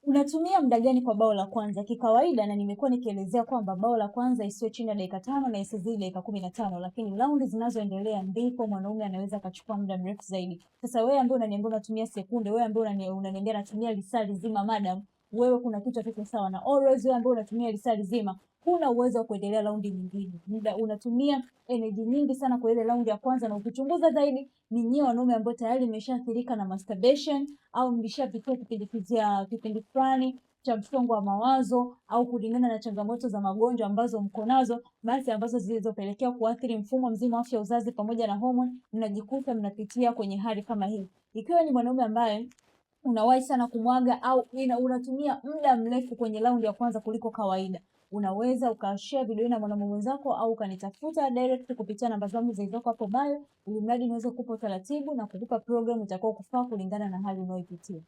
Unatumia muda gani kwa bao la kwanza? Kikawaida, na nimekuwa nikielezea kwamba bao la kwanza isiwe chini ya dakika 5 na isizidi dakika 15, lakini raundi zinazoendelea ndipo mwanaume anaweza akachukua muda mrefu zaidi. Sasa wewe ambaye unaniambia unatumia sekunde, wewe ambaye unaniambia natumia lisaa lizima, madam, wewe kuna kitu hakiko sawa. Na always wewe ambaye unatumia lisaa lizima huna uwezo wa kuendelea raundi nyingine. Muda unatumia energy nyingi sana kwa ile raundi ya kwanza, na ukichunguza zaidi ni nyie wanaume ambao tayari mmeshaathirika na masturbation au mlishapitia kipindi fulani cha msongo wa mawazo au kulingana na changamoto za magonjwa ambazo mko nazo, basi ambazo zilizopelekea kuathiri mfumo mzima wa afya ya uzazi pamoja na homoni, mnajikuta mnapitia kwenye hali kama hii. Ikiwa ni mwanaume ambaye unawahi sana kumwaga au unatumia muda mrefu kwenye raundi ya kwanza kuliko kawaida, unaweza ukashare video hii na mwanamume mwenzako au ukanitafuta direct kupitia namba zangu zilizoko hapo bio, ili mradi niweze kukupa utaratibu na kukupa program itakao kufaa kulingana na hali unayoipitia.